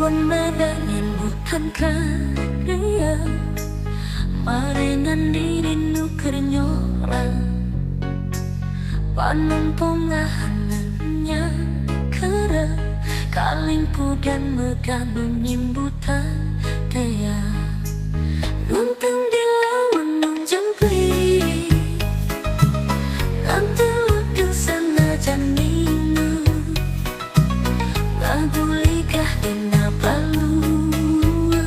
Kebon medan karya marengan diri nu keur nyorang panumpungahannya kere kalimpu dan megah nu nyimbutan tea nunteng di lawan nu jempli nanti sanajan ninu ngagulikah dina palua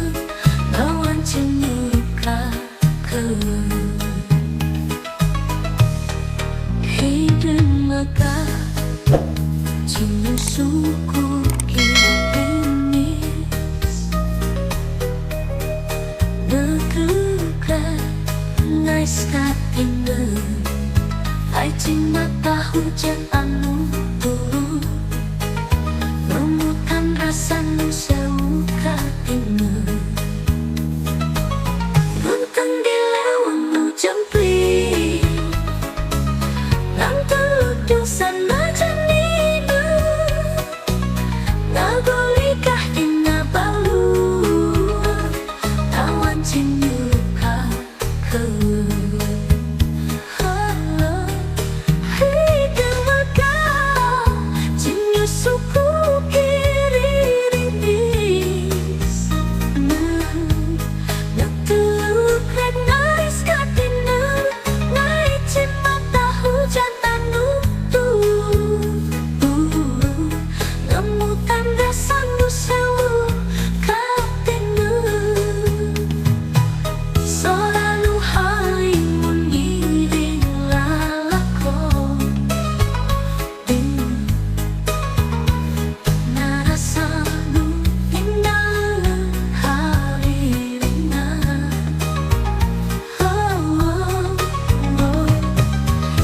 ngawan cenyuka hideung maka cinyu suku kirimis Negruka nais katineu Ai mata hujan anu turun Ngemutan rasa nu sewu katineu Nunteng di leweng nu jempli Nang sanajan ninu Ngagolikah dina balur Tawan cinyuka Hideung maka cinyu suku kiriris Ngeteluk rek nais katineu Ngaici mata hujan anu turun Ngemutan rasa nu sewu katineu Sora nu haing mun ngiring lalakon Narasa nu tindalan haririna. Oh.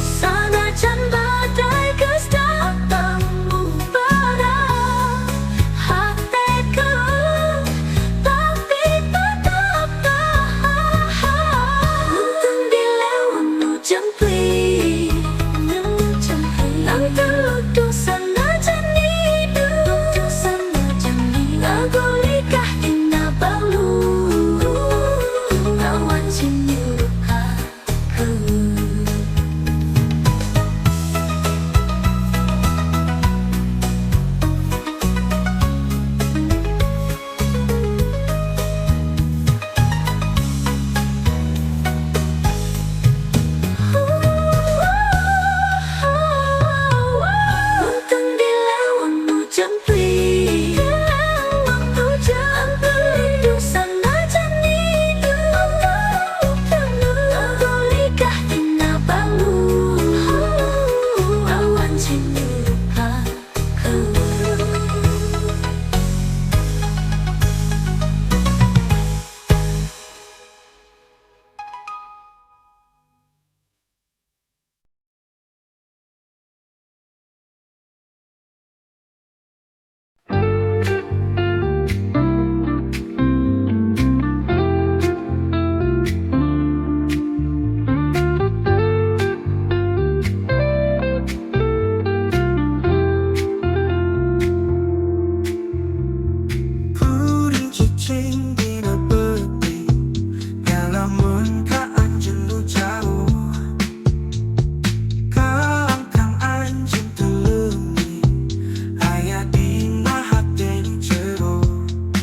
Sanajan badai geus datang mubara hate keueuh tapi tetap tahan. Nunteng di leweng nu jempli Nang teluduh sanajan nidu Ngagolikah dina balur Ngawan cinyuka. Nunteng di leweng nu jempli Teluduh sanajan nidu Ngagolikah dina balur Awan cinyuka. Kuring cicing dina peuting ngalamun ka anjeun nu jauh. Kalangkang anjeun teu leungit aya dina hate nu jero.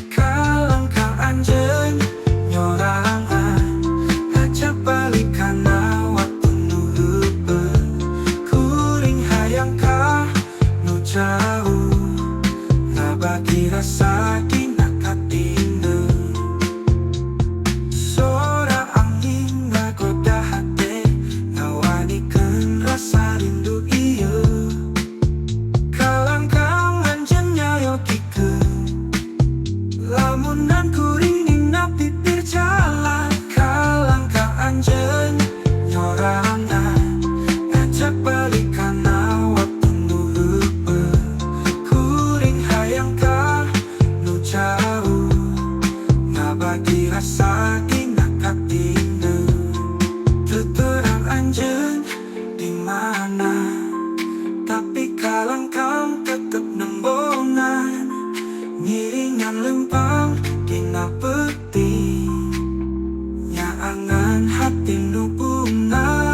Kalangkang anjeun nyorangan ngajak balik kana waktu nu heupeut. Kuring hayang ka nu jauh ngabagi rasa dina katineu. Sora angin ngagoda hate ngawanikeun rasa rindu ieu. Kalangkang anjeun nyayogikeun lamunan kuring dina pipir jalan. Kalangkang anjeun nyorangan ngajak balik kana waktu nu heupeut. Kuring hayang ka nu jauh ngabagi rasa dina katineu. Teu terang anjeun di mana tapi kalangkang tetep nembongan ngiringan. Ngiringan lempang dina peuting, nyaangan hati nu bungah.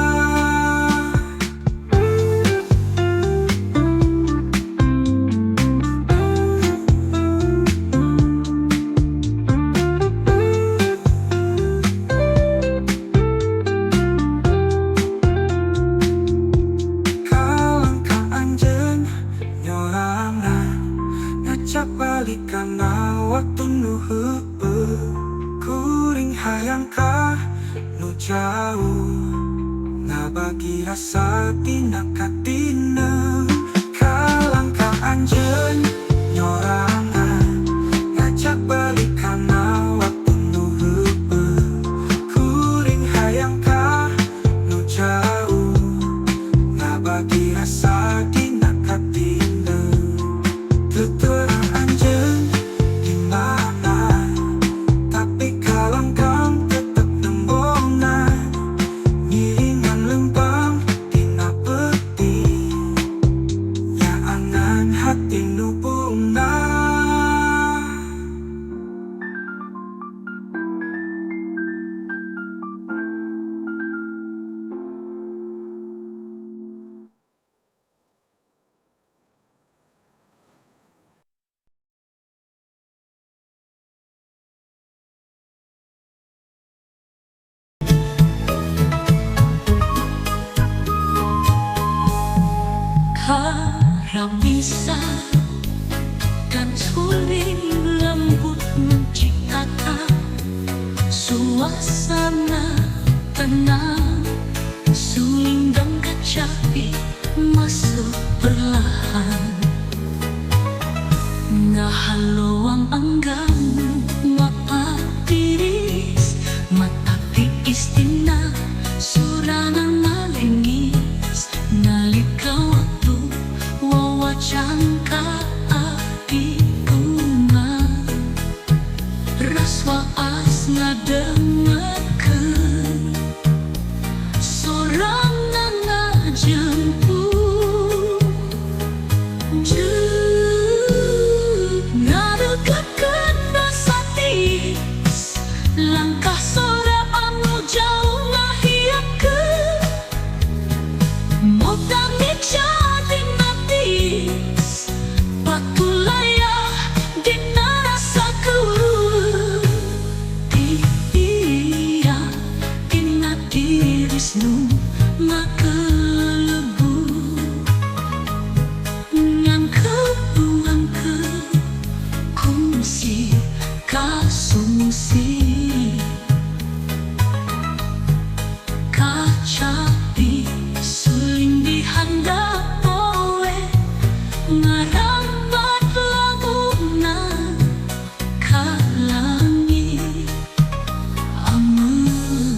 Kalangkah anjeun nyorangan, ngajak balik kana waktu nu heupeut. Kuring hayang ka nu jauh, ngabagi rasa tina katineng. Kalangkah anjeun nyorangan, ngajak balik kana waktu nu heupeut. Kuring hayang ka nu jauh, ngabagi rasa dina katineng. Teu terang anjeun di mana, tapi kalangkang tetep nembongan. Ngiringan lempang dina peuting, nyaangan hati nu bungah. Karamisa dan suling lembut menciptakan suasana tenang. Suling dan kacapi masuk perlahan, ngahaloang anggamu mapatiris. Mata tiis tina surangan malengis. Nalika waktu wawacan ka api bunga, raswaas ngadengekeun sorangan ngajemput. Ngadeketkeun rasa tiis, langkah sora anu jauh ngahiapkeun. Motang tina tiis, patulayah dina rasa keluh. Iya tina tiris nu ngakelebu, ngan kebuangkeun kungsi kasungsi. Kacapi suling di handap poe, ngarambat laguna ka langit ameun.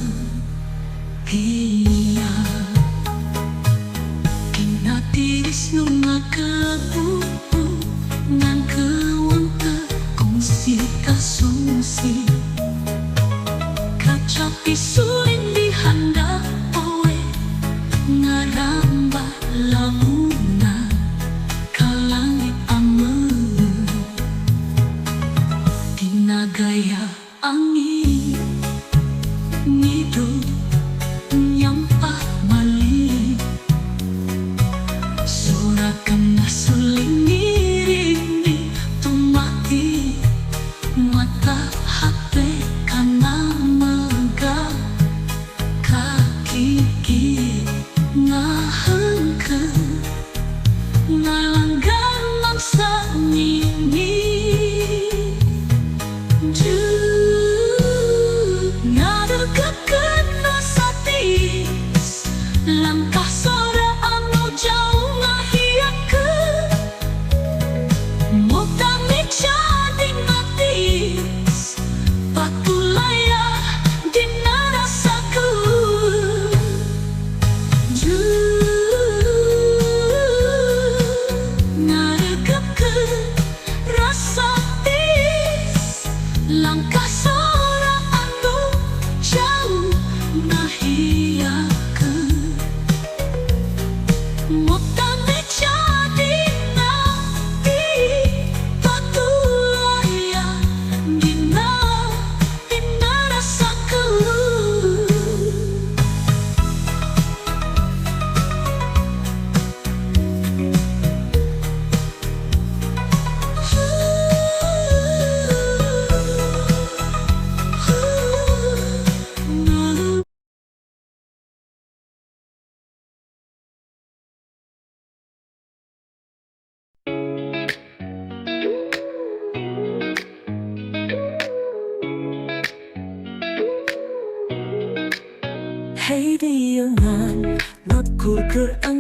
Pia tina tiris nu ngakelebu, ngan keuang teu kungsi kasungsi. Kacapi suling di handap poe, ngarambat laguna ka langit ameun. Tina gaya angin ngidul nyampah malih, sora kena suling ngiringi tumati. Mata hate kana mega, kakigit ngahengkeun ngalanggan mangsa ngini. Ngadeketkeun rasa tiis, langkah sora anu jauh ngahiapkeun.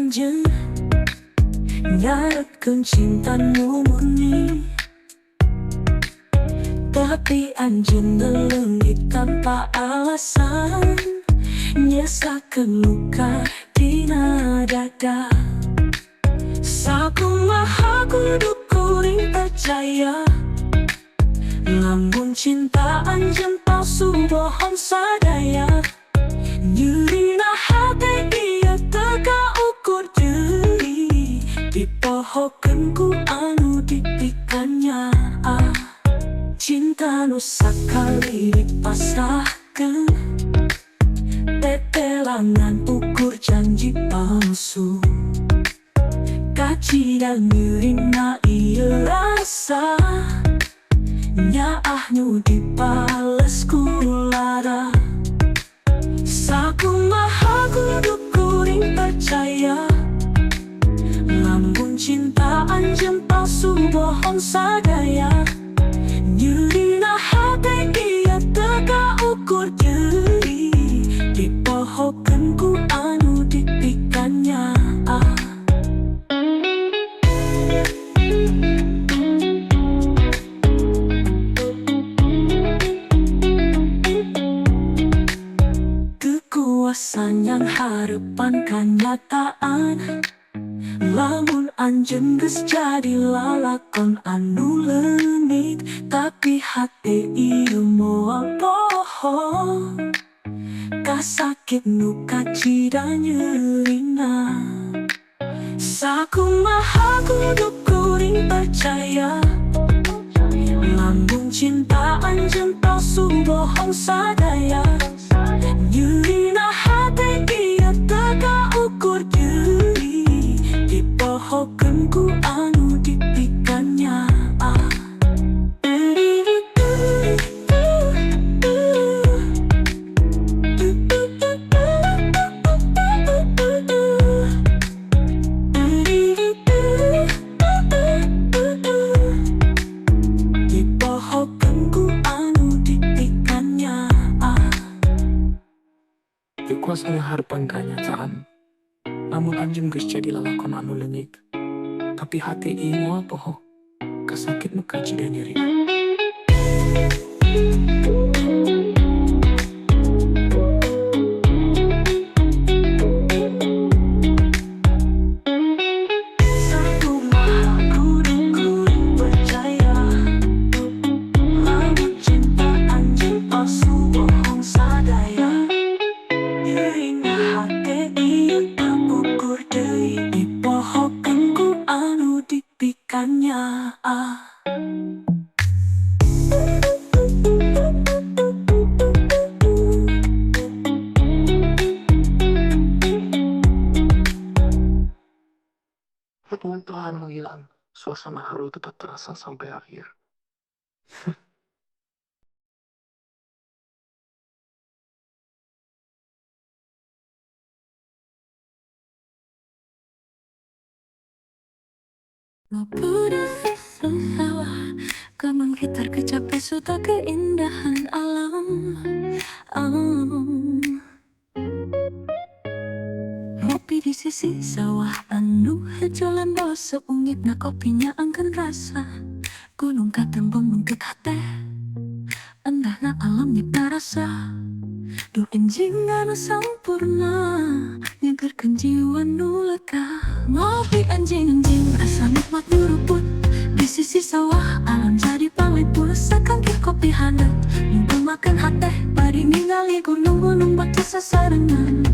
anjeun, nyaretkeun cinta nu murni. Tapi anjeun leungit tanpa alasan, nyesakeun luka dina dada. Sakumaha kudu kuring percaya, lamun cinta anjeun palsu bohong sadaya. Nyerina hate ieu teu kaukur deui, dipohokeun ku anu dipikanyaah. Cinta nu sakali dipasrahkeun, tetelangan ukur janji palsu. Kacida nyerina ieu rasa, nyaah nu dibales ku lara. Sakumaha kudu kuring percaya, lamun cinta anjeun palsu bohong sadaya. Nyerina hate ieu teu kaukur deui, dipohokeun ku anu dipikanyaah. Kekuasaan yang harapan kenyataan, lamun anjeun geus jadi lalakon anu leungit, tapi hate ieu moal poho kasakit nu kacida nyerina. Sakumaha kudu kuring percaya, lamun cinta anjeun palsu bohong sadaya. Nyerina hate ieu teu kaukur deui, dipohokeun ku anu dipikanyaah. Dipohokeun ku anu dipikanyaah. Kekuasaan harapan kenyataan, namun anjeun geus jadi lalakon anu leungit, tapi hate ieu moal poho kasakit nu kacida nyerina. Sakumaha kudu kuring percaya, lamun cinta anjeun palsu bohong sadaya. Nyerina hate ieu teu ukur deui, dipohokeun ku anu dipikanyaah. Pertemuan Tuhan menghilang, suasana haru tetap terasa sampai akhir. Kemenghitar kecapai suta keindahan alam. Ngopi di sisi sawah anu hejo lembos, seungit na kopinya angken rasa. Gunung katembong mungkit hate, endahna alam nyipta rasa. Duh enjing anu sampurna, nyegerkeun jiwa nu lega. Ngopi enjing-enjing rasa nikmat nyuruput, di sisi sawah alam jadi panglipur. Sakangkir kopi hangat, makan hate, bari ningali gunung-gunung baca sasarengan.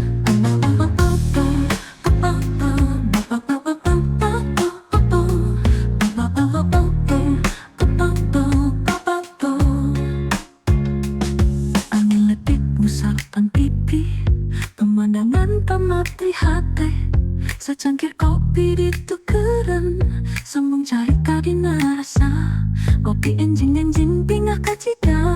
Angin lepit ngusapan pipi, pemandangan pamati hate. Secangkir kopi ditukeran, sembung carita dina rasa. Kopi enjing-enjing pingah kacida,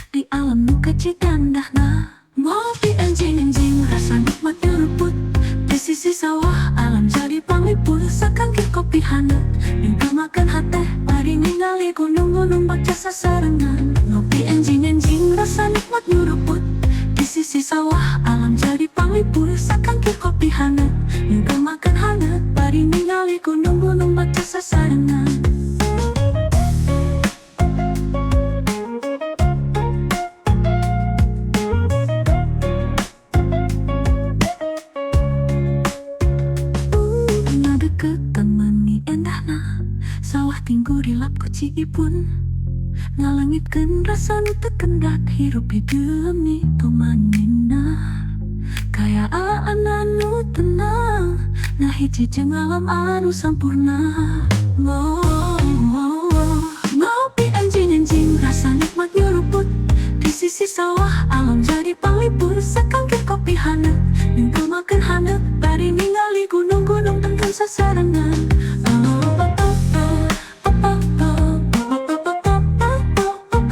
di alam nu kacitandahna. Ngopi enjing-enjing rasa nikmat nyeruput, di sisi sawah alam jadi panglipur. Sakangkir kopi hangat, makan hate, bari ningali gunung-gunung baca sasarengan. Ngopi enjing-enjing rasa nikmat nyeruput, di sisi sawah alam jadi panglipur. Sakangkir kopi hangat, makan Ningali gunung-gunung bagja sasarengan. Ngadeukeutan meuni endahna, sawah tinggurilap ku ciipun. Ngalengitkeun rasa nu teu kendat, hirup di demi tumaninah. Kaayaan anu tenang, ngahiji jeung alam anu sampurna. Oh, oh, oh. Ngopi enjing-enjing, rasa nikmat nyuruput. Di sisi sawah alam jadi panglipur. Sakangkir kopi haneut, nyungkeulmakeun haneut, bari ningali gunung-gunung tentrem sasarengan. Oh, oh, oh, oh, oh, oh, oh, oh, oh, oh, oh, oh, oh, oh.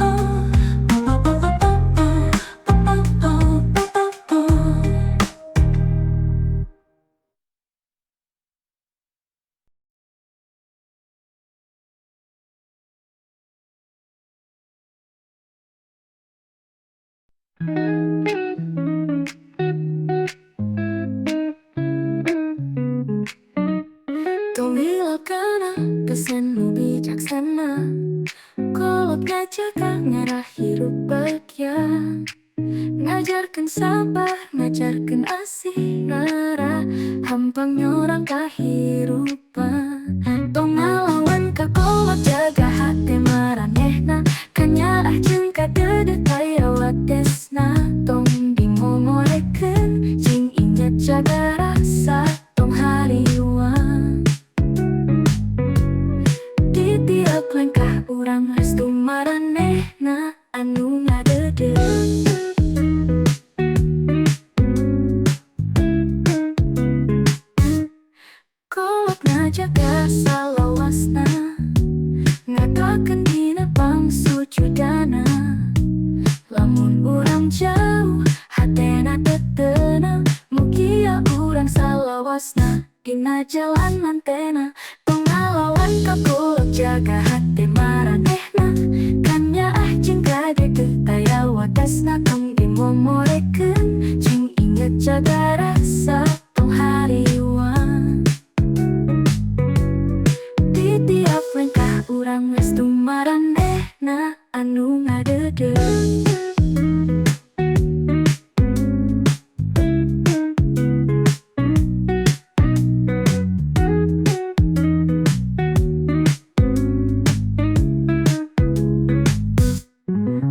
Tong hilap kana kesan nu bijaksana, kolot ngajaga ngarah hirup bagja. Ngajarkeun sabar, ngajarkeun asih, ngarah hampang nyorang kahirupan. Tong ngalawan ka kolot, jaga hate maranehna, kanyaah jeung kadeudeuh taya watesna. Tong dimomorekeun, cing inget jaga rasa, tong hariwang. Di tiap lengkah urang restu maranehna anu ngadeudeuh. Kolot ngajaga salawasna, ngadoakeun dina pangsujudana. Lamun urang jauh, hatena teu tenang, mugia urang salawasna dina jalan mantena. Tong ngalawan ka kolot, jaga hate maranehna, kanyaah jeung kadeudeuh taya watesna. Tong dimomorekeun, cing inget jaga rasa, tong hariwang. Di tiap lengkah urang restu maranehna anu ngadeudeuh.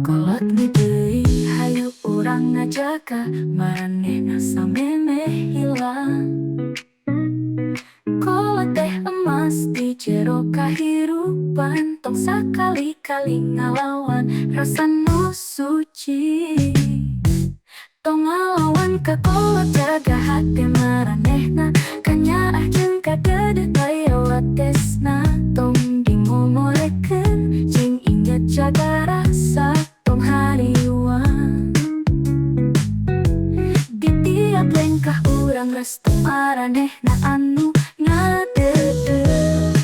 Kolot deui hayu urang ngajaga maranehna samemeh hilang. Kolot teh emas di jero kahirupan, tong sakali-kali ngalawan rasa nu suci. Tong ngalawan ka kolot, jaga hate maranehna, kanyaah jeung kadeudeuh taya watesna. Tong dimomorekeun, cing inget jaga rasa, tong hariwang. Di tiap lengkah urang restu maranehna anu ngadeudeuh.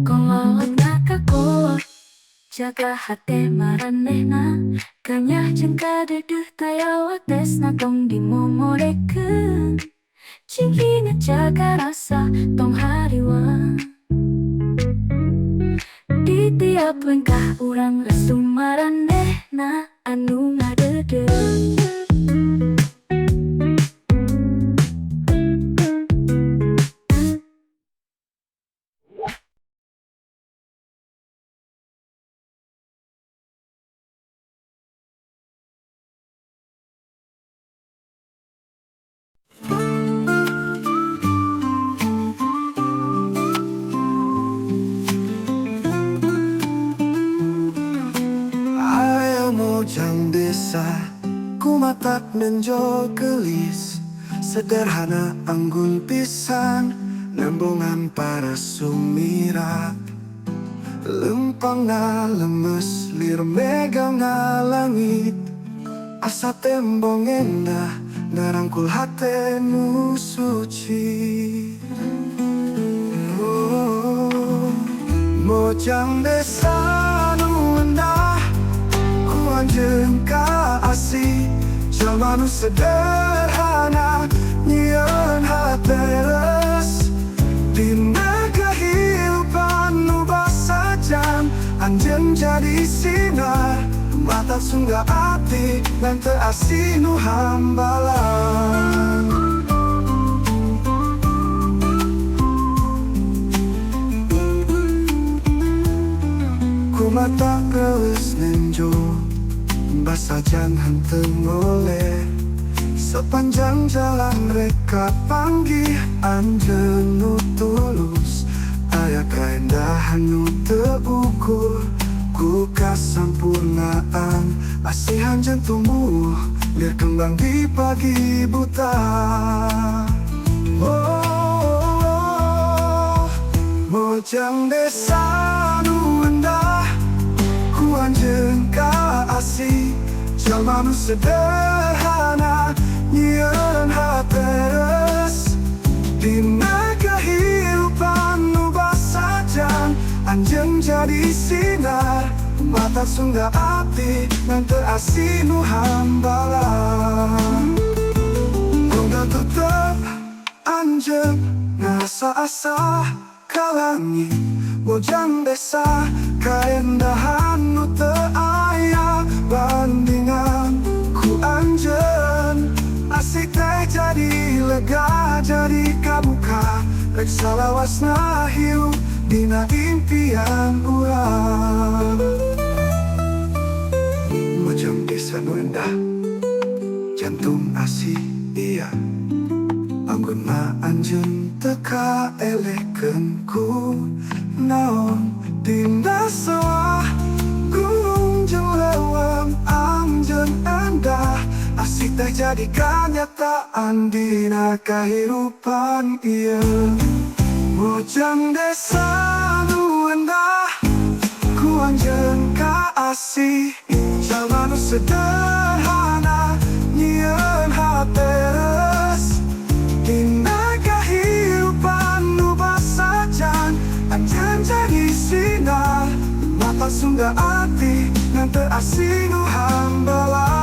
Kolot ngakakolot, jaga hate maranehna, kanyah jeung kadeudeuh taya watesna. Tong dimomorekeun, cing inget jaga rasa, tong hariwang. Di tiap lengkah urang restu maranehna anu ngadeudeuh. Ayo mojang desa, kumatak nenjo gelis, sederhana anggun pisan, nembongan para sumirat. Lempang lemes lir megang langit, asa tembong endah ngarangkul hate nu suci. Oh. Bojang desa nu endah, ku anjeun kaasih. Jalma nu sederhana, nyieun hateres. Dina kehidupan nu basajan, anjeun jadi sinar. Matak sungga ati ngan teu asih nu hambalan. Ku matak reueus nenjo, basajan henteu ngoleh. Sepanjang jalan rek kapanggih anjeun nu tulus. Aya kaendahan nu teu ukur ku kasampurnaan. Asih anjeun tumbuh lir kembang di pagi buta. Oh, oh, oh. Bojang desa nu endah, ku anjeun kaasih. Jalma nu sederhana, nyieun hateres. Dina kehidupan nu basajan, anjeun jadi sinar. Matak sungga ati ngan teu asih nu hambalan. Boga tetep anjeun ngarasa asa ka langit. Bojang desa kaendahan nu teu aya bandingan. Ku anjeun asih teh jadi lega, jadi kabuka. Rek salawasna hirup dina impian urang. Bojang desa nu endah, jantung asih iya. Anggun anjeun teu kaelehkeun ku naon. Dina sawah gunung jeung leuweung anjeun endah. Asih teh jadi kanyataan dina kahirupan ieu. Bojang desa nu endah, ku anjeun kaasih. Jalma nu sederhana, nyieun hateres. Dina kahirupan nu basajan, anjeun jadi sinar. Matak sungga ati ngan teu asih nu hambalan.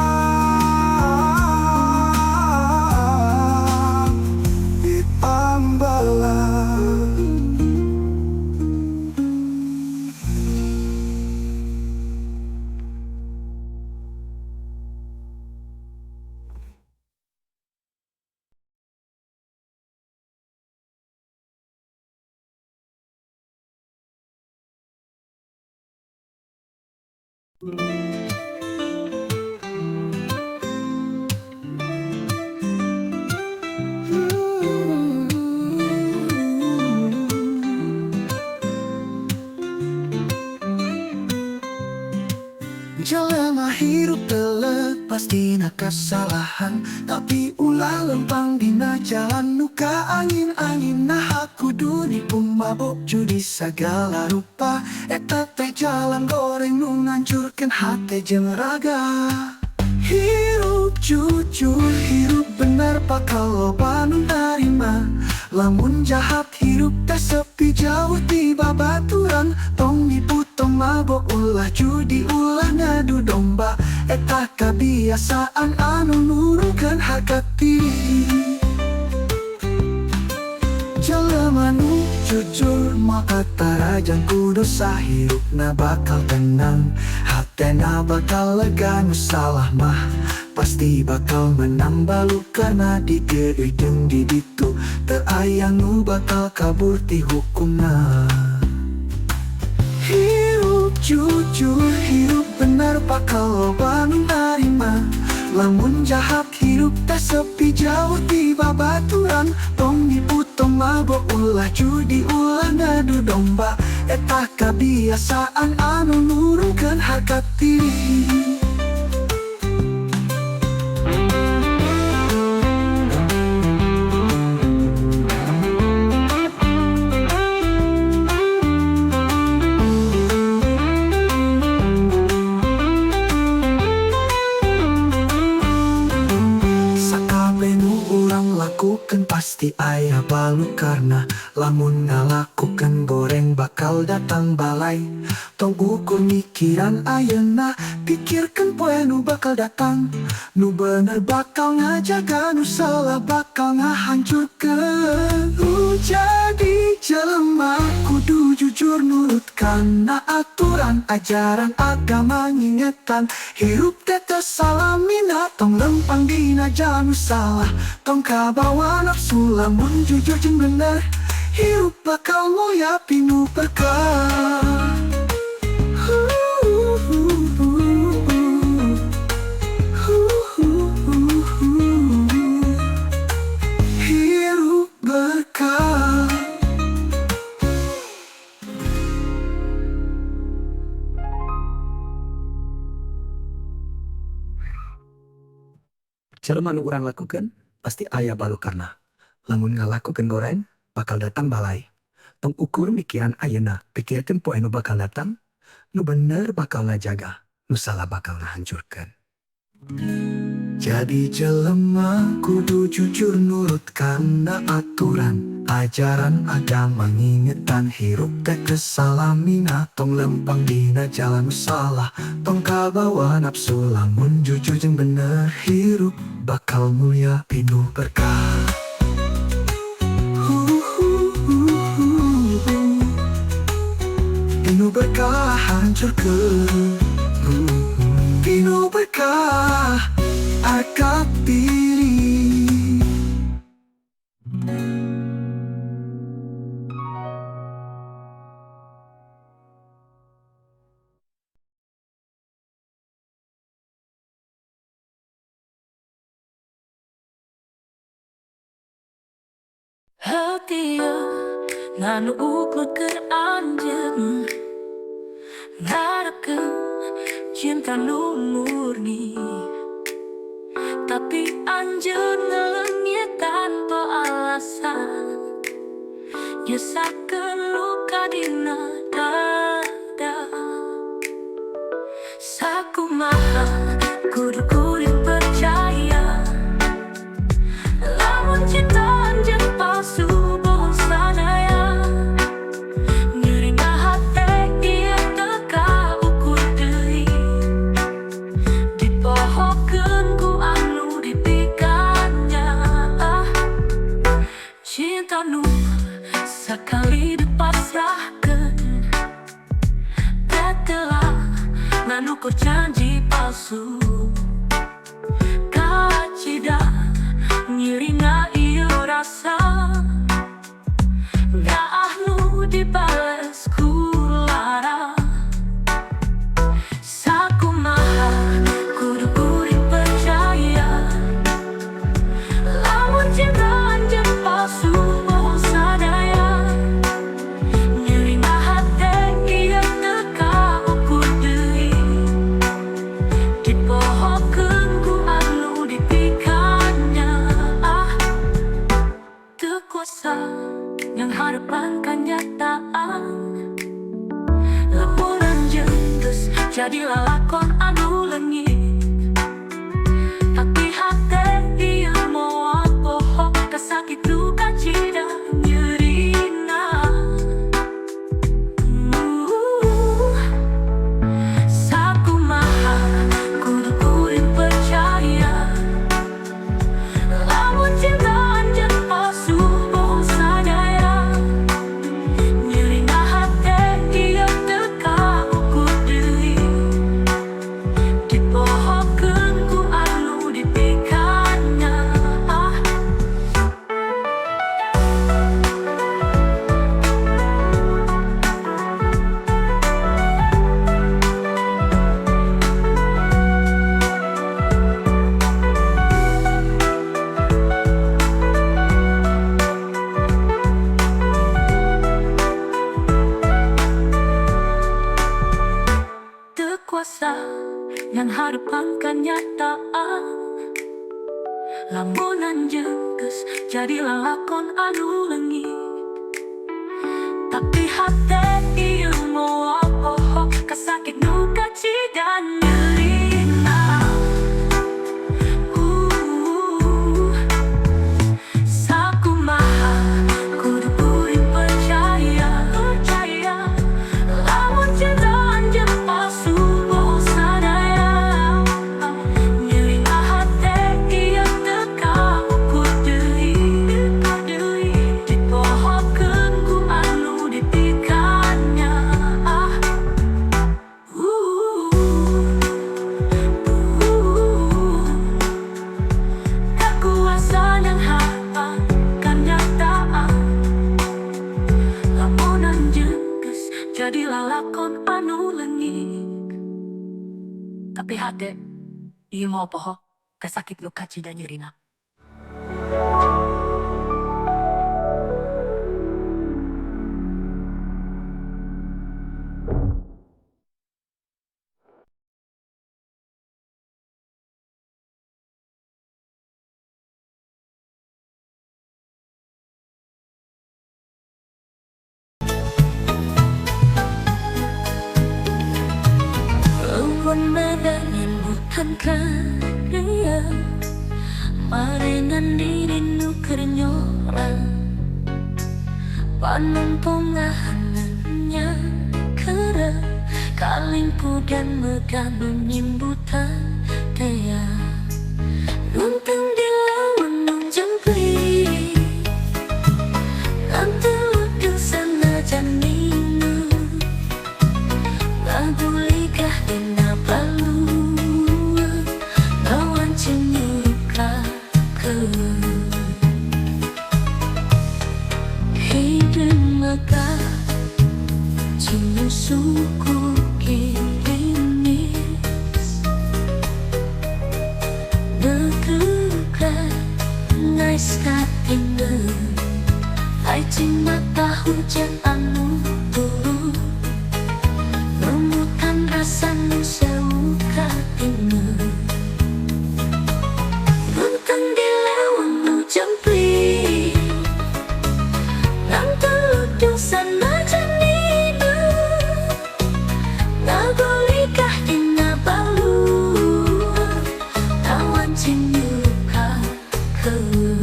Hambalan. Jelema hirup teu lepas tina kasalahan, tapi ulah lempang dina jalan nu ka angin-angin. Naha kudu nipu, mabok, judi sagala rupa. Eta teh jalan goreng nu ngancurkeun hate jeung raga. Hirup jujur, hirup bener, bakal loba nu narima. Lamun jahat hirup teh sepi jauh ti babaturan. Tong nipu, tong mabok, ulah judi, ulah ngadu domba. Eta kabiasaan anu nurunkeun harga diri. Jelema nu jujur maka tarajang ku dosa. Hirupna bakal tenang, hatena bakal lega. Nu salah mah pasti bakal menang balukana di dieu jeung di ditu. Teu aya nu bakal kabur ti hukumna. Hirup jujur, hirup bener, bakal loba nu narima. Lamun jahat hirup teh sepi jauh ti babaturan. Tong nipu, tong mabok, ulah judi, ulah ngadu domba. Eta kabiasaan anu nurunkeun harga diri. Lakukan pasti pasti aya balukarna. Lamun ngalakukeun goreng bakal datang balai. Tong ukur mikiran ayeuna, pikirkeun poe nu bakal datang. Nu bener bakal ngajaga, nu salah bakal ngahancurkeun. Nu jadi jelema kudu jujur nurut kana aturan. Ajaran agama ngingetan hirup teh teu salamina. Tong lempang dina jalan nu salah, tong kabawa nafsu. Lamun jujur jeung bener, hirup bakal mulya pinuh berkah. Hirup berkah. Jelema nu urang lakukeun pasti aya balukarna. Lamun ngalakukeun goreng bakal datang balai. Tong ukur mikiran ayeuna, pikirkeun poe nu bakal datang. Nu bener bakal ngajaga, nu salah bakal ngahancurkeun. Jadi jelema kudu jujur nurut kana aturan. Ajaran agama ngingetan hirup teh teu salamina. Tong lempang dina jalan nu salah, tong kabawa nafsu. Lamun jujur jeung bener, hirup bakal mulya pinuh berkah. Pinuh berkah hancurkeun, pinuh berkah harga diri. Hati nganu uklud keur anjeun, ngarepkeun cinta nu murni. Tapi anjeun ngaleungit tanpa alasan, nyesakeun luka dina dada. Sakumaha kudu kuring percaya, lamun cinta anjeun palsu bohong sadaya. Nyerina hate ieu teu kaukur deui, dipohokeun ku anu dipikanyaah. Cinta nu sakali dipasrahkeun, teh telah ngan ukur janji palsu. Kacida nyerina ieu rasa, daah nu dibales ku lara. Sakumaha kudu kuring percaya, lamun cinta anjeun palsu bohong sadaya. Nyerina hate ieu teu kaukur deui, dipohokeun ku anu dipikanyaah. Teu kuasa nyanghareupan kanyataan, lamun anjeun geus jadi lalakon anu leungit. Tapi hate ieu moal poho, kasakit nu kacida nyerina. Sakumaha kudu kuring percaya, lamun cinta anjeun palsu bohong sadaya. Nyerina hate ieu teu kaukur deui, dipohokeun ku anu dipikanyaah. Teu kuasa nyanghareupan kanyataan, lamun anjeun geus jadi lalakon anu leungit. Tapi hate ieu moal poho, kasakit nu kacida nyerina. Sakumaha Tapi hate ieu moal poho kasakit nu kacida nyerina. Euweun nyimbutan karya Marengan diri nu keur nyora Panumpungahannya kere Kalimpu dan megah nu nyimbutan tea Nunteng di lawan nu jempli Nganteludeng sanajan ninu Ngagulikah dina paluan Ngawanci nyukakeun Hideung mega Cium suku kirinis Nekruka Nais katindeung Aicing mata hujan anu turun Remutan rasa nu sewu katindeung Nunteng di leweng nu jempli Nangteludung sanajan ninu Ngagolikah dina balur Tawan cinyukakeun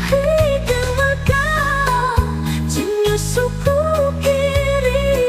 Hideung mega Cinyu suku kiririnis.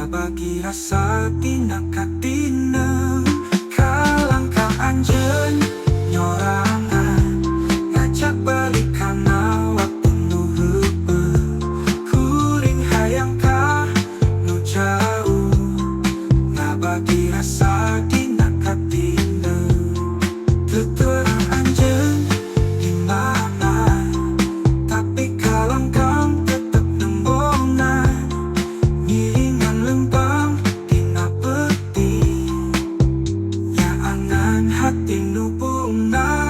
Ngabagi rasa tina katineng. Kalangkah anjeun nyorangan, ngajak balik kana waktu nu heubeut. Kuring hayang ka nu jauh, ngabagi rasa dina katineng. Teu terang anjeun di mana, tapi kalangkang tetep nembongan. Ngiringan lempang dina peuting, nyaangan hati nu bungah.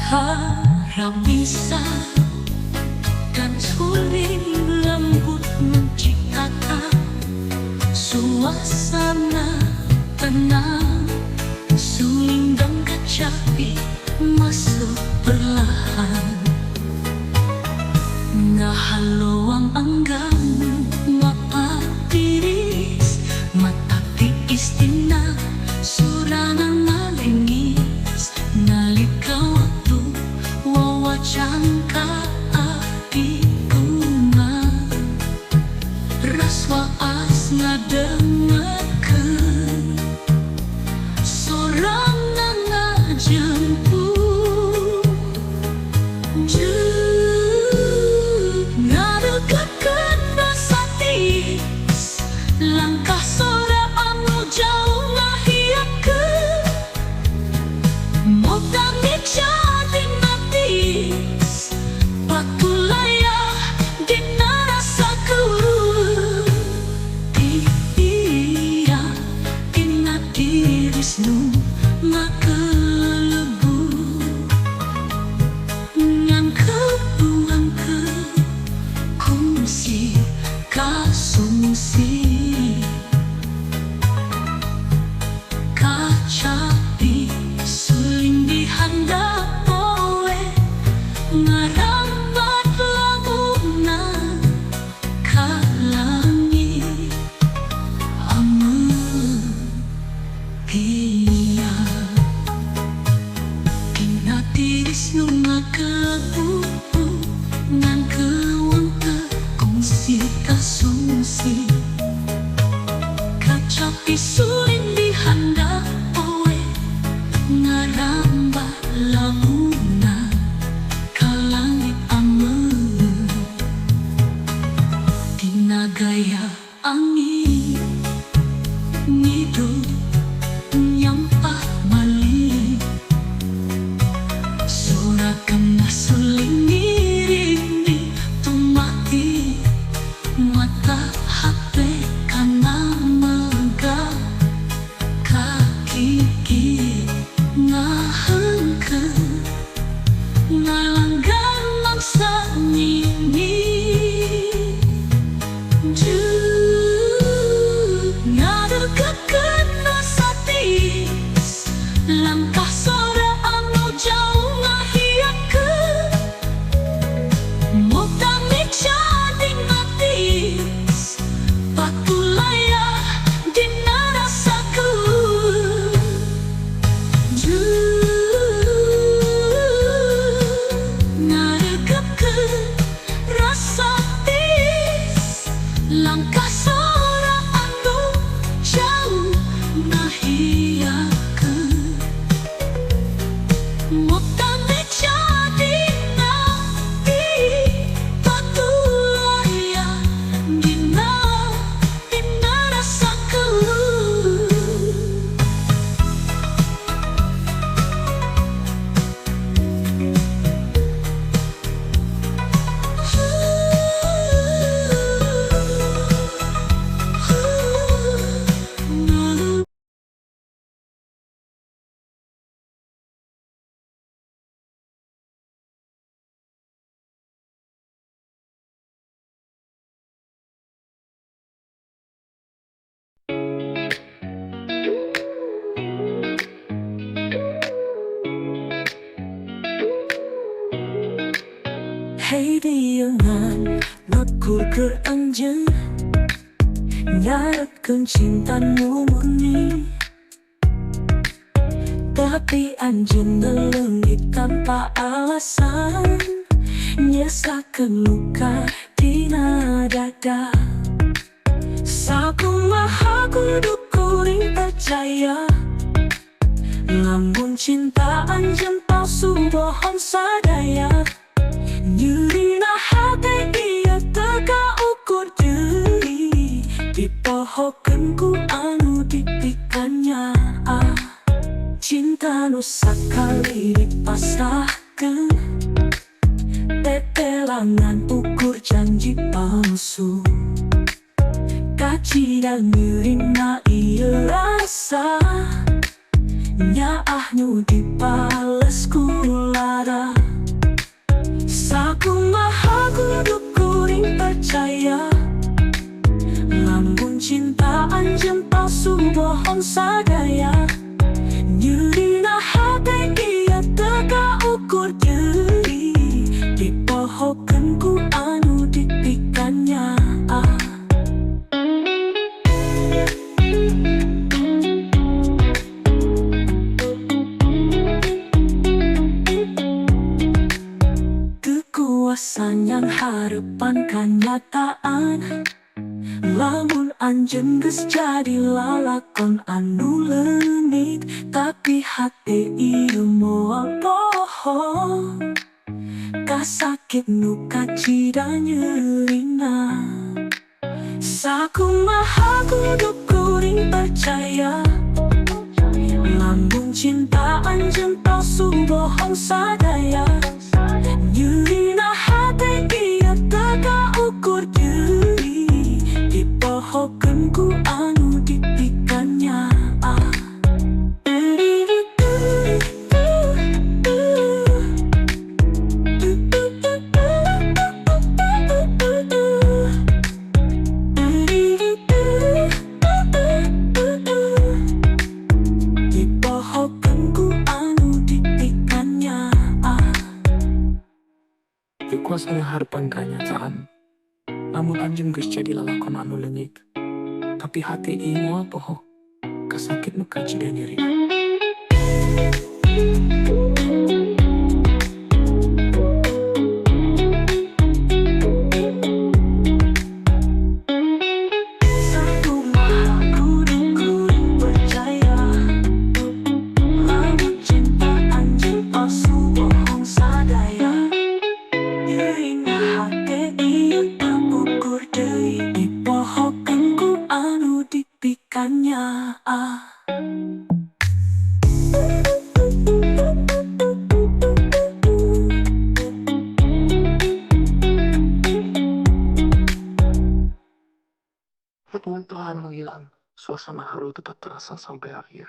Karamisa dan suling lembut menciptakan suasana tenang. Suling dan kacapi masuk perlahan, ngahaloang anggamu mapatiris. Mata tiis tina surangan ngalengis. Nalika waktu wawacan ka ati bunga, raswaas ngadengekeun sorangan ngajemput. Jeung ngadeketkeun rasa tiis, langkah sora anu jauh ngahiapkeun. Mota mica dina tiis, patulaya dina rasa keun. Iya dina tiris nu ngakelebu, ngan kebuangkeun kungsi kasungsi. Kacapi suling di handap poe, ngarambat laguna ka langit ameun. Iya dina tiris nu ngakelebu, ngan keuang teu kungsi kasungsi. Kacapi suling di handap poe, ngarambat laguna ka langit ameun. Dina gaya angin ngidul nyampah balik, sora kena suling ngiringi tumati. Mata hate kana mega, kakiki ngahengkeun ngalanggan mangsa ngini. Jeung ngadeketkeun rasa tiis, langkah sora anu jauh ngahiapkeun. Mota mica dina tiis, patulaya dina rasa keun. Jeung ngaregepkeun rasa tiis, langkah sora anu jauh ngahiapkeun. Mota mica dina tiis, patulaya dina dina rasa keun. Hey dieunan ngukur keur anjeun, nyaretkeun cinta nu murni. Tapi anjeun leungit tanpa alasan, nyesakeun luka dina dada. Sakumaha kudu kuring percaya, lamun cinta anjeun palsu bohong sadaya. Nyerina hate ieu teu kaukur deui, dipohokeun ku anu dipikanyaah. Cinta nu sakali dipasrahkeun, tetelangan ukur janji palsu. Kacida nyerina ieu rasa, nyaah nu dibales ku lara. Sakumaha kudu kuring percaya, lamun cinta anjeun palsu bohong sadaya. Nyerina hate ieu teu kaukur deui, dipohokeun ku anu dipikanyaah. Kekuasaan yang harapan kenyataan, lamun anjeun geus jadi lalakon anu leungit. Tapi hate ieu moal poho, kasakit nu kacida nyerina. Sakumaha kudu kuring percaya, lamun cinta anjeun palsu bohong sadaya. Nyerina hate ieu teu kaukur deui, dipohokeun ku anu dipikanyaah. Dipohokeun ku anu dipikanyaah. Kekuasaan harapan kenyataan, namun anjeun geus jadi lalakon anu leungit. Tapi hate ieu moal poho, kasakit nu kacida nyerina. Sakumaha kudu kuring percaya, lamun cinta anjeun palsu bohong sadaya. Nyerina hate ieu teu ukur deui, dipohokeun ku anu dipikanyaah. Perlahan menghilang, suasana haru tetap terasa sampai akhir.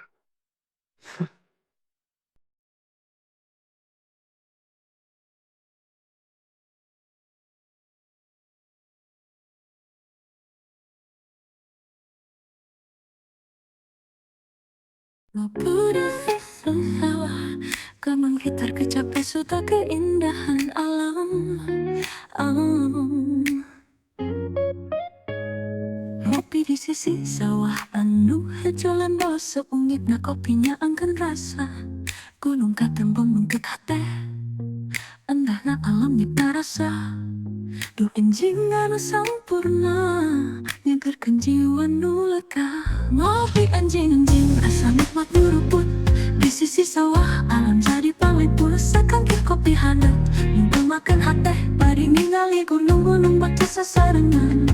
Kemang gitar kecapai suta keindahan alam. Ngopi di sisi sawah anu hejolan bosok ungit na kopinya angken rasa. Gunung katembong mungket hate, endahna alam nyipta rasa. Duh enjing anu sampurna, nyegerkeun jiwa nu lega. Ngopi anjing-anjing rasa nikmat nyuruput. Di sisi sawah alam jadi panglipur. Sakangkir kopi hangat makan hate, bari ningali gunung-gunung baca sasarengan.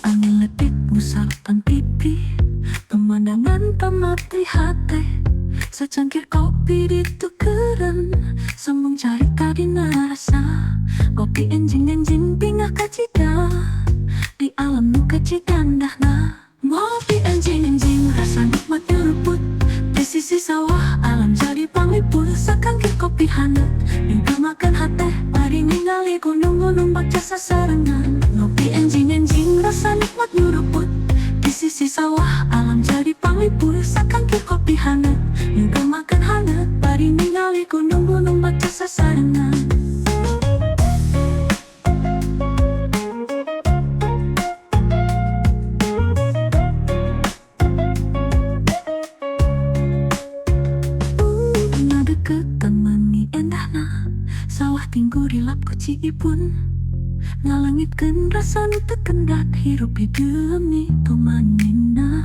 Angin letih ngusapan pipi, pemandangan pamati hate. Secangkir kopi ditukeran, sembung carita dina rasa. Kopi enjing-enjing pingah kacida, di alam nu kacitandahna. Ngopi enjing-enjing rasa nikmat nyeruput. Di sisi sawah alam jadi panglipur. Sakangkir kopi hangat makan hate, bari ningali gunung-gunung baca sasarengan. Ngopi enjing-enjing rasa nikmat nikmat nyuruput. Di sisi sawah alam jadi panglipur. Sakangkir kopi haneut, nyeukeumahkeun haneut. Bari ningali gunung-gunung baca sasarengan. Ngadeukeutan meuni endahna, sawah tinggu rilap ku ciipun. Ngalengitkeun rasa nu teu kendat, hirup di demi tumaninah.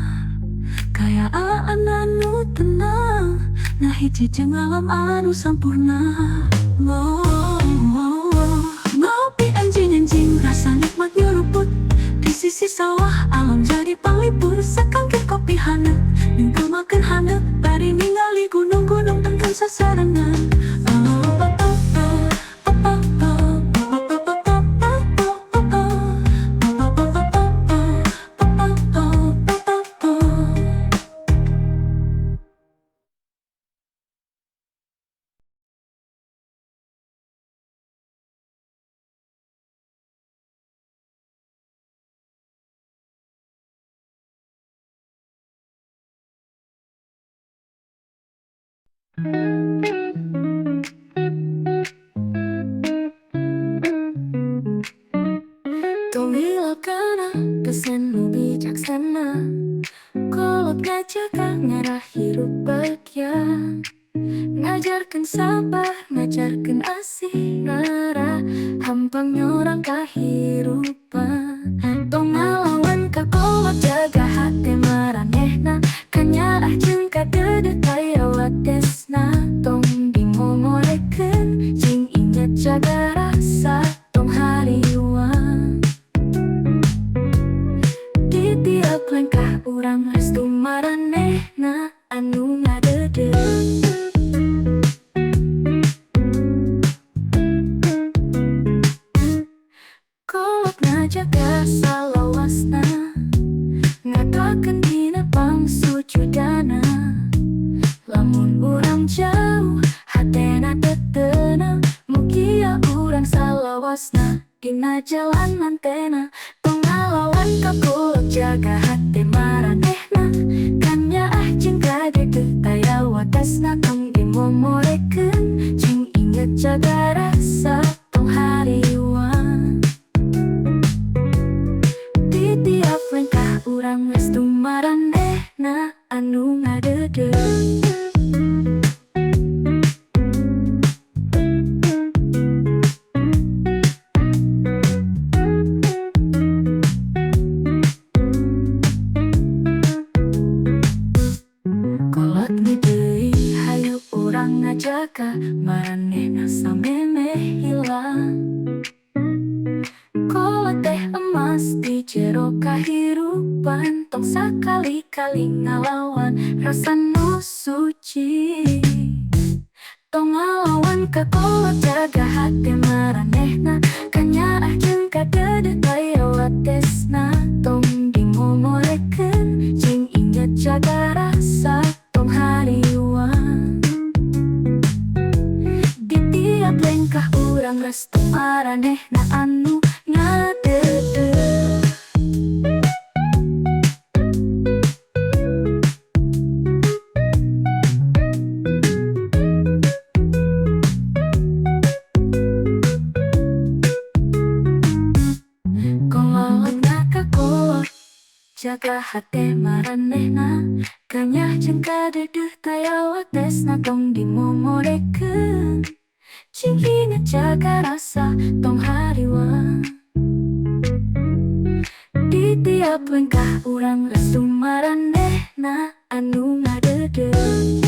Kaayaan anu tenang, ngahiji jeung alam anu sampurna. Oh, oh, oh. Ngopi enjing-enjing, rasa nikmat nyuruput. Di sisi sawah alam jadi panglipur. Sakangkir kopi haneut, nyeukeumahkeun haneut. Bari ningali gunung-gunung tengkeun sasarengan. Oh, oh, oh, oh, oh, oh, oh, oh, oh, oh, oh, oh, oh. Tong hilap kana pesen nu bijaksana. Kolot ngajaga ngarah hirup bagja. Ngajarkeun sabar, ngajarkeun asih ngarah hampang nyorang kahirupan. Tong ngalawan ka kolot jaga hate maranehna. Kanyaah jeung kadeudeuh taya watesna. Tong dimomorekeun jeung inget jaga rasa tong hariwang. Di tiap lengkah urang restu maranehna anu ngadeudeuh. Kolot ngajaga salawasna, ngadoakeun dina pangsujudana. Lamun urang jauh hatena teu tenang, mugia urang salawasna dina jalan mantena. Tong ngalawan ka kolot jaga hate maranehna. Kanyaah jeung kadeudeuh taya watesna. Tong dimomorekeun jeung inget jaga rasa tong hariwang. Di tiap lengkah urang restu maranehna anu ngadeudeuh. Kolot deui hayu urang ngajaga maranehna samemeh hilang. Kolot teh emas di jero kahirupan, tong sakali-kali ngalawan rasa nu suci. Tong ngalawan ka kolot jaga hate maranehna. Kanyaah jeung kadeudeuh taya watesna. Tong dimomorekeun jeung inget jaga rasa tong hariwang. Di tiap lengkah urang restu maranehna anu ngadeudeuh. Kolot ka kolot jaga hate maranehna. Kanyah jeung kadeudeuh taya watesna. Tong dimomorekeun jeung inget jaga rasa tong hariwang. Di tiap lengkah urang restu maranehna anu ngadeudeuh.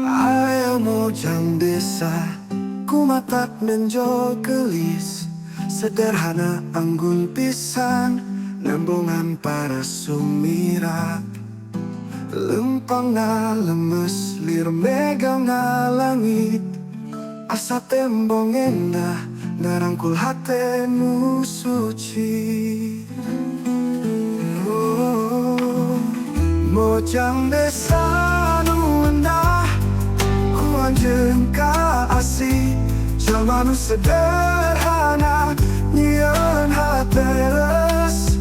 Ayo mojang desa, kumatak nenjo gelis. Sederhana anggun pisan, Nembongan para sumirat, lempang lemes lir megang langit. Asa tembong endah ngarangkul hate nu suci. Oh, mojang desa nu endah, ku anjeun kaasih. Jalma nu sederhana nyieun hate leres.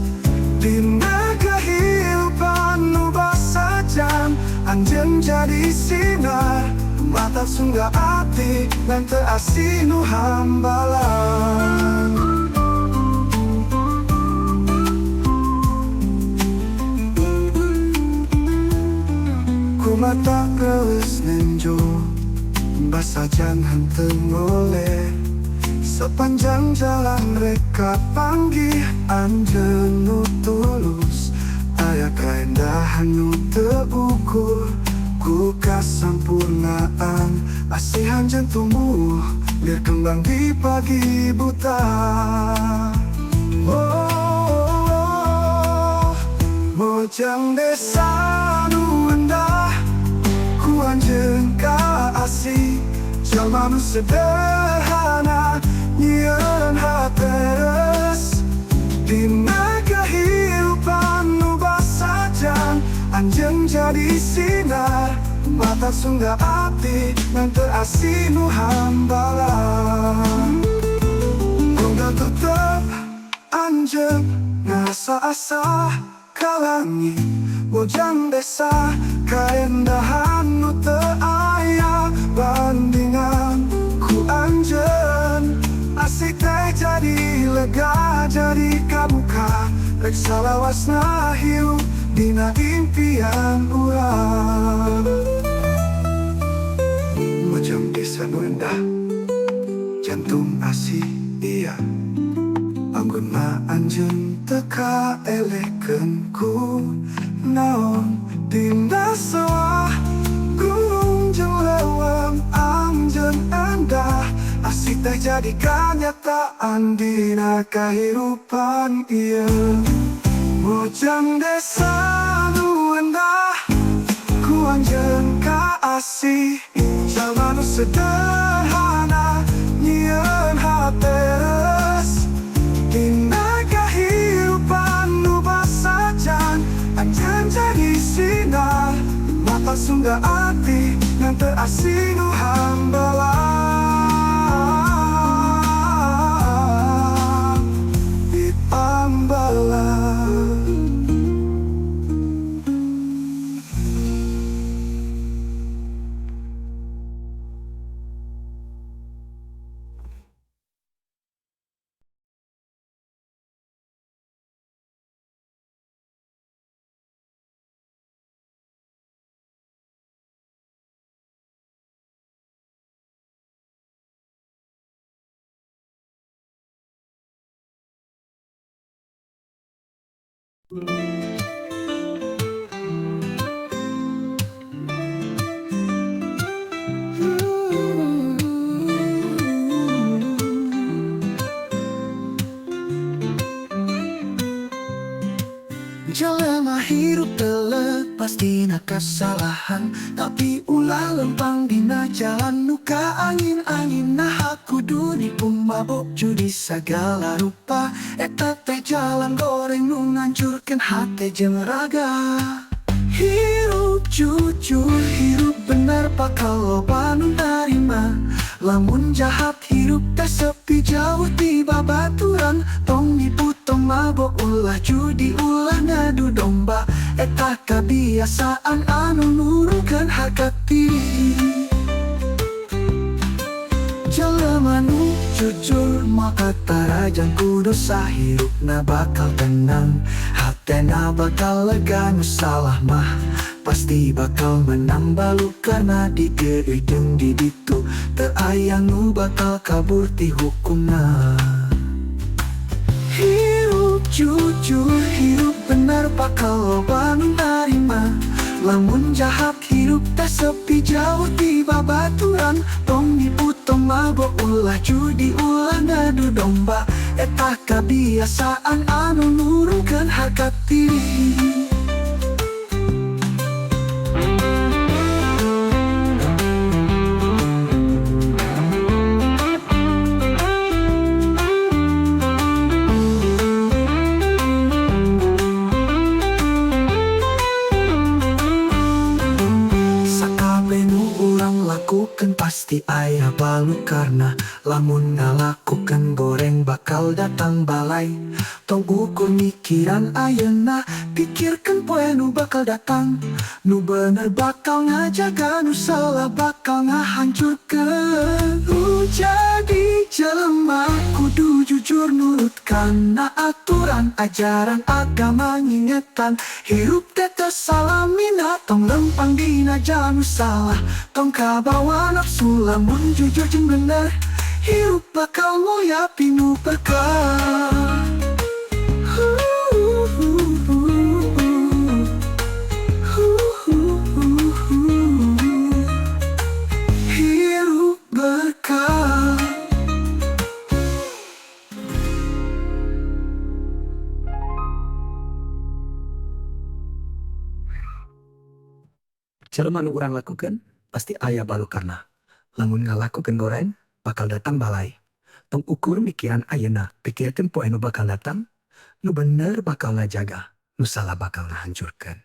Dina kehidupan nu basajan, anjeun jadi sinar. Mata sungga ati ngan teu asih nu hambalan. Ku mata reueus nenjo, basajan henteu ngoleh. Sepanjang jalan reka panggih anjeun nu tulus. Aya kaendahan nu teu ukur ku kasampurnaan. Asihan anjeun tumbuh biar kembang di pagi buta. Oh, oh, mojang desa nu endah, ku anjeun kaasih. Jalma nu sederhana nyieun hate leres. Dina kehidupan nu basajan, anjeun jadi sinar. Mata sungga ati ngan teu asih nu hambalan. Gongga tetep anjeun ngasa-asa ka langit. Mojang desa kaendahan nu teu aya bandingan. Ku anjeun asih teh jadi lega, jadi kabuka. Rek salawasna hirup dina impian urang. Mojang desa nu endah, jantung asih iya. Anggun anjeun teu kaelehkeun ku naon. Dina sawah gunung jeung leuweung anjeun endah. Asih teh jadi kanyataan dina kahirupan ieu. Mojang desa nu endah, ku anjeun kaasih. Jalma nu sederhana nyieun hate leres. Dina kahirupan nu basajan, anjeun jadi sinar. Mata sungga ati ngan teu asih nu hambalan. Hambalan. Jelema hirup teu lepas tina kasalahan, tapi ulah lempang dina jalan nu ka angin-angin. Naha kudu nipu mabok judi sagala rupa, eta teh jalan goreng nu ngancurkeun hate jeung raga. Hirup jujur, hirup bener bakal loba nu narima. Lamun jahat hirup teh sepi jauh ti babaturan. Tong nipu tong mabok ulah judi ulah ngadu domba, eta kabiasaan anu nurunkeun harga diri. Jelema nu jujur maka tarajang ku dosa, hirupna bakal tenang, hatena bakal lega. Nu salah mah pasti bakal menang, balukana digeui jeung di ditu, teu aya nu bakal kabur ti hukumna. Hirup jujur, hirup bener bakal loba nu narima. Lamun jahat hirup teh sepi jauh ti babaturan. Tong nipu tong mabok ulah judi ulah ngadu domba, Eta kebiasaan anu nurunkeun harga diri. Sakabeh nu urang lakukeun pasti aya balukarna. Lamun ngalakukeun goreng bakal datang balai. Tong ukur mikiran ayeuna, pikirkeun poe nu bakal datang. Nu bener bakal ngajaga, nu salah bakal ngahancurkeun. Nu jadi jelema kudu jujur nurut kana aturan. Ajaran agama ngingetan hirup teh teu salamina. Tong lempang dina jalan nu salah, tong kabawa nafsu. Lamun jujur jeung bener, hirup bakal mulya pinuh berkah. Hirup berkah. Jelema nu urang lakukeun pasti aya balukarna. Lamun ngalakukeun goreng bakal datang balai. Tong ukur mikiran ayeuna, pikirkeun poe nu bakal datang. Nu bener bakal ngajaga, nu salah bakal ngahancurkeun.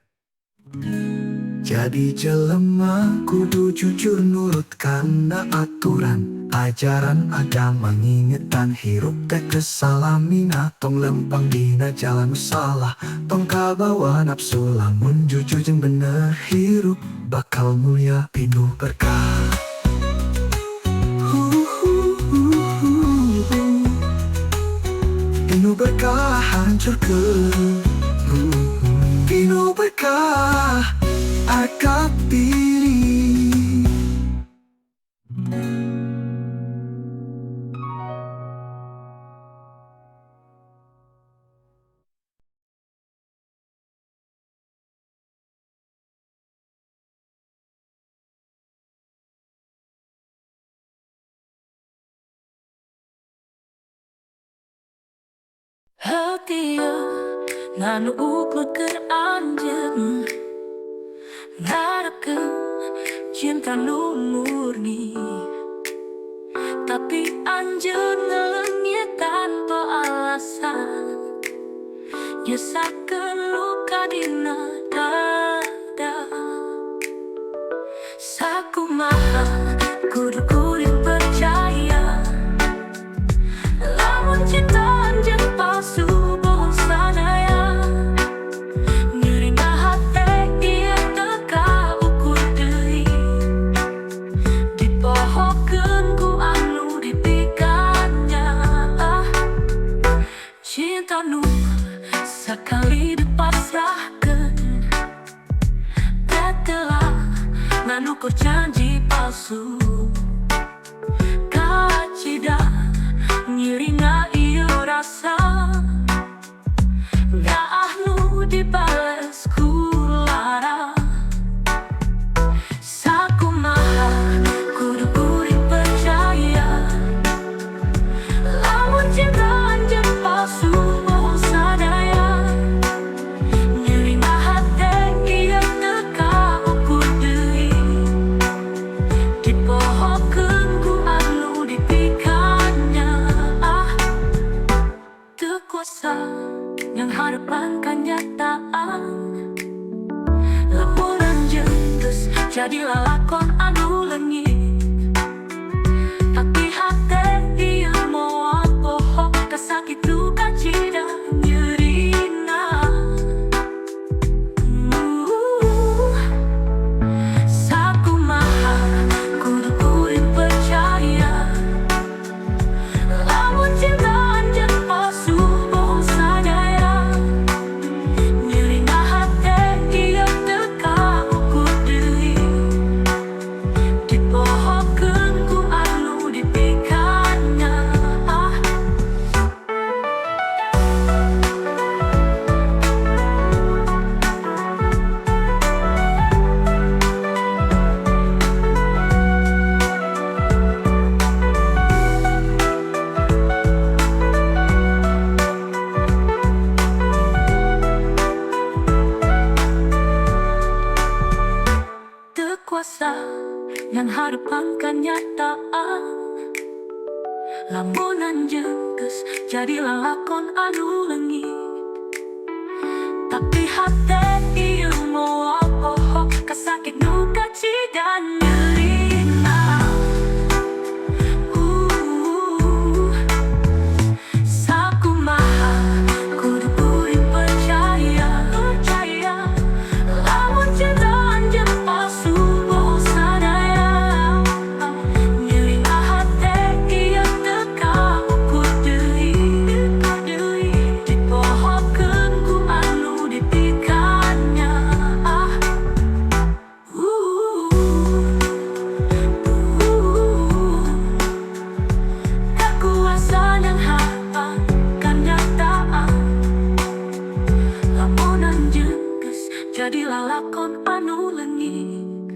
Jadi jelema kudu jujur nurut kana aturan. Ajaran agama ngingetan hirup teh teu salamina. Tong lempang dina jalan nu salah, tong kabawa nafsu. Lamun jujur jeung bener, hirup bakal mulya pinuh berkah. Pinuh berkah hancurkeun, pinuh berkah harga diri. Hati nganu ukur keur anjeun, ngarepkeun cinta nu murni. Tapi anjeun ngaleungit tanpa alasan, nyesakeun luka dina dada. Sakumaha kudu kuring percaya, lamun cinta anjeun palsu bohong sadaya. Nyerina hate ieu teu kaukur deui, dipohokeun ku anu dipikanyaah. Cinta nu sakali dipasrahkeun, teh telah ngan ukur janji palsu. Kacida nyerina ieu rasa, nyaah nu dibales ku lara. Sakumaha kudu kuring percaya, lamun cinta anjeun palsu bohong sadaya. Nyerina hate ieu teu kaukur deui, dipohokeun ku anu dipikanyaah. Teu kuasa nyanghareupan kanyataan, lamun anjeun geus jadi lalakon anu leungit. Tapi hate ieu moal poho, kasakitu kacida nyerina. Sakumaha kudu kuring percaya, lamun cinta anjeun palsu bohong sadaya. Nyerina hate ieu teu kaukur deui, dipohokeun Kuasa nyanghareupan kenyataan. Lamun anjeun geus jadi lalakon anu leungit, tapi hate ieu moal poho kasakit nu kacida nyerina. Sakumaha kudu kuring percaya, percaya, lamun cinta anjeun palsu, bohong sadaya? Nyerina hate ieu teu kaukur deui, deui, dipohokeun ku anu dipikanyaah. Kakuasa nyanghareupan kenyataan. Lamun anjeun geus jadi lalakon anu leungit,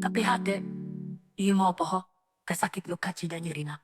tapi hate ieu moal poho kasakit nu kacida nyerina.